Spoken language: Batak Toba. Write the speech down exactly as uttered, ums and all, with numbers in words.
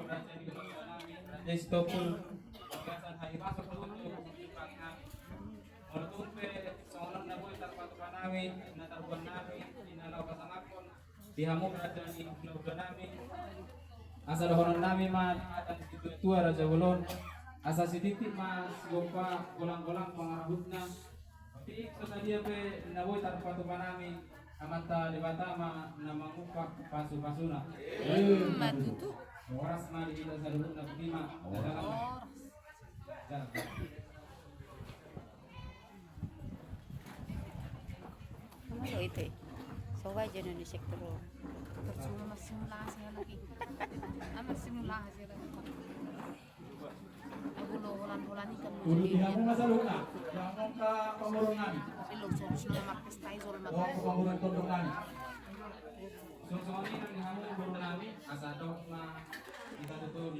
Raja di Gabungan nami, Raja Sitompul, bagasan hami masuk ke untuk nami. Molo tung pe songon na boi tarpatupa nami, na tarboan nami, di na laho pasangaphon di hamu raja ni hulahula nami. Asa dohonon nami ma di hata ni situatua raja bolon, asa sititi ma sigompa golanggolang pangarahutna. Tapi so sadia pe na boi tarpatupa nami, Amanta Debata ma na mangumpak pasupasuna. Ima tutu. Horas ma di hita saluhutna, botima. Horas. Horas. Olo, ito i. Soba aja Indonesia terus. Terus masih mulai saya lagi. Ah, masih mulai saya lagi. Uduti hamu ma saluhutna, di hamu angka pamoruon nami. Songon i nang di hamu pamoruon nami, asa dok ma hita tutu di